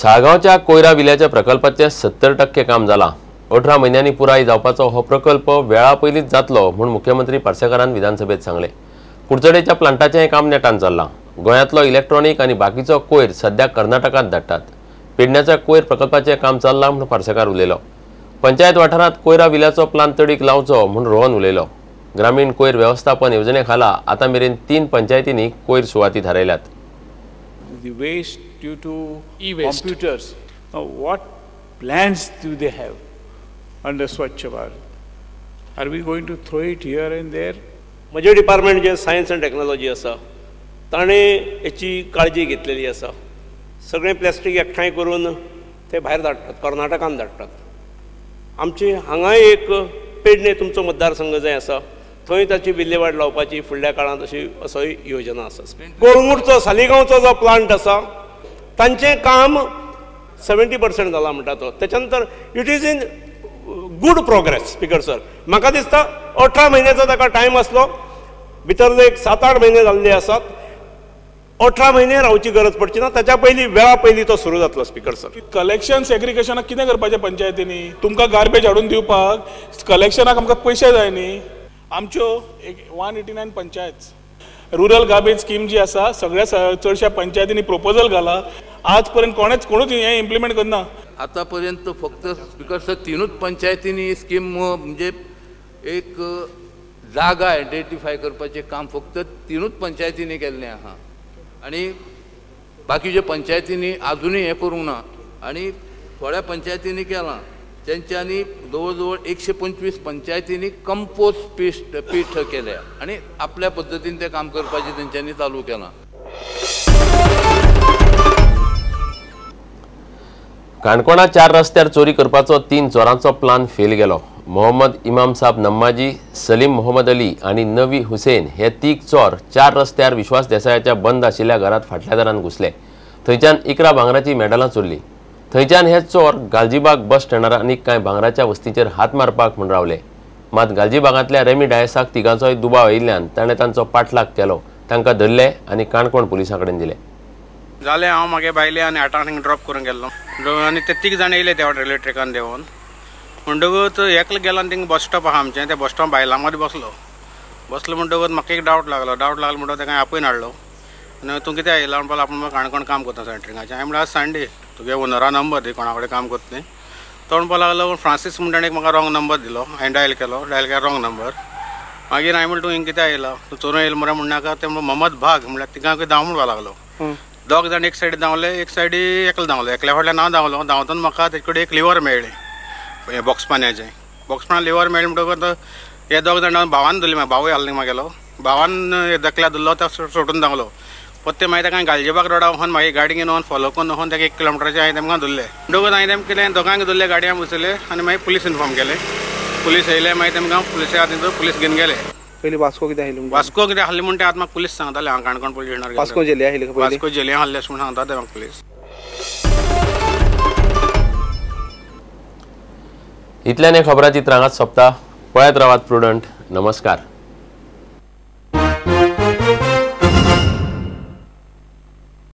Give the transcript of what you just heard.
साळगांवच्या कोयरा विल्याच्या प्रकल्पाचें 70% काम जालां. 18 म्हयन्यांनी पुराय जावपाचो हो प्रकल्प वेळा पयलींच जातलो म्हूण मुख्यमंत्री पार्सेकारान विधानसभेत सांगलें. कुडचडेच्या प्लांटाचें काम नेटान चल्लां. गोंयांतलो इलेक्ट्रॉनिक आनी बाकीचो कोयर सध्या कर्नाटकांत धाडटात. पेडण्याच्या कोयर प्रकल्पाचें काम चल्लां म्हूण पार्सेकार उलयलो. पंचायत वाठारांत कोयरा विल्याचो प्लान तडीक लावचो म्हूण रोहन उलयलो. ग्रामीण कोयर वेवस्थापन येवजणे खाला आतां मेरेन 3 पंचायतींनी कोयर सुवाती थारायल्यात. The waste due to e-waste. Computers. Now, what plans do they have under Swachh Bharat? Are we going to throw it here and there? म्हजें डिपार्टमेंट जे सायन्स आनी टेक्नॉलॉजी आसा ताणें हेची काळजी घेतलेली आसा. सगळें प्लास्टीक एकठांय करून ते भायर धाडटात, कर्नाटकान धाडटात. आमचे हांगाय एक पेडणे तुमचो मतदारसंघ जंय आसा थंय ताची विल्हेवाट लावपाची फुडल्या काळांत अशी असोय योजना आसा. कोळंगूटचो सालिगांवचो जो प्लांट आसा तांचें काम 70% जालां म्हणटा तो. तेच्या नंतर it is in good progress speaker sir. म्हाका दिसता 18 म्हयन्याचो ताका टायम आसलो, भितरले एक 7-8 म्हयने जाल्ले आसात. 18 म्हयने रावची गरज पडची ना, ताच्या पयलीं वेळा पयलीं तो सुरू जातलो स्पीकर सर. कलेक्शन सेग्रिगेशनाक कितें करपाचें पंचायतींनी? तुमकां गार्बेज हाडून दिवपाक कलेक्शनाक आमकां पयशे जाय न्ही. आमच्यो 189 पंचायत रुरल गार्बेज स्कीम जी आसा सगळ्या चडश्या पंचायतींनी प्रपोजल घाला. आज पर्यंत कोणूच हें इम्प्लिमेंट करना. आतां पर्यंत फक्त स्पीकर सर 3 पंचायतींनी स्कीम म्हणजे एक जागा आयडेंटिफाय करपाचें काम फक्त 3 पंचायतींनी केल्लें आहा आनी बाकीच्या पंचायतींनी आजुनूय हें करूंक ना आनी थोड्या पंचायतींनी केलां. तेंच्यांनी जवळ जवळ 125 पंचायतींनी कंपोस्ट पीठ केल्या आनी आपल्या पद्दतीन तें काम करपाचें तेंच्यांनी चालू केलां. काणकोणा 4 रस्त्यार चोरी करपाचो 3 चोरांचो प्लान फेल गेलो. मोहम्मद इमाम साहब नम्माजी, सलीम मोहम्मद अली आनी नवी हुसेन हे 3 चोर 4 रस्त्यार विश्वास देसायाच्या बंद आशिल्ल्या घरांत फाटल्या दारान घुसले. थंयच्यान 11 भांगराची मेडलां चोरली. थंयच्यान हे चोर गालजीबाग बस स्टँडार आनी कांय भांगराच्या वस्तींचेर हात मारपाक म्हूण रावले. मात गालजीबागांतल्या रेमी डायसाक तिगांचोय दुबाव आयिल्ल्यान ताणें तांचो पाठलाग केलो. तांकां धरले आनी काणकोण पुलिसां कडेन दिले. जालें, हांव मागे बायले आनी आठांक ड्रॉप करूंक गेल्लो आनी ते 3 जाण येयले त्या रेल्वे ट्रॅकान देंवोन. म्हणटकूच एकलो गेलो आनी थिंगा बस स्टॉप आहा आमचें, त्या बस स्टॉप बायलां मदीं बसलो. बसलो म्हणटकूच म्हाका एक डावट लागलो. डावट लागलो म्हणटकूच ताका आपोवन हाडलो आनी तूं कितें आयला म्हणपाक आपूण काणकोण काम करता सेंटरिंगाचें. हांवें म्हणलें आज संडे, तुगे ओनरा नंबर दी कोणा कडेन काम करता न्ही. तो म्हणपाक लागलो फ्रांसीस म्हणटा एक म्हाका रॉंग नंबर दिलो. हांवें डायल केलो, डायल केलो रॉंग नंबर. मागीर हांवें म्हणलें तूं हिंगा कितें आयला, तूं चोरून येयलो मरे म्हणनाका. ते मोहम्मद भाग म्हणल्यार तिगांकूय धांव म्हणपाक लागलो. 2 जाण एक सायडी धांवले, एक सायडी एकलो धांवलो. एकल्या फाटल्यान हांव धांवलो. धांवतना म्हाका तेजे कडेन एक लिवर मेळ्ळें, बॉक्स पान्याचें. बॉक्स पान्या लिवर मेळ्ळें म्हणटकच हे 2 जाण भावान धरले. भावूय आसलो म्हागेलो. भावान एकल्या धरलो, तो सोडून धांवलो. परते मागीर ताका गालजीबाग रोडा वचून मागीर गाडी घेवन वचून फॉलो करून वचून ताका 1 किलोमिटराचें हांवें तेमकां धरले. म्हणटकूच हांवें तेमकां कितें दोगांक धरले, गाडयान बसयले आनी मागीर पुलीस इन्फॉर्म केलें. पुलीस येयले, मागीर तेमकां पुलिसे हातीन पुलीस घेवन गेले. पयलीं वास्को कितें आयलें? वास्को कितें आहलें म्हूण ते आतां म्हाका पुलीस सांगताले. हांव काणकोण पुलीस स्टेशनार वास्को जेली आयले, वास्को जेली आहले अशें म्हूण सांगता ते म्हाका पुलीस. इतल्यान हे खबराचित्र हांगाच सोंपता. पळयत रावात प्रुडंट. नमस्कार.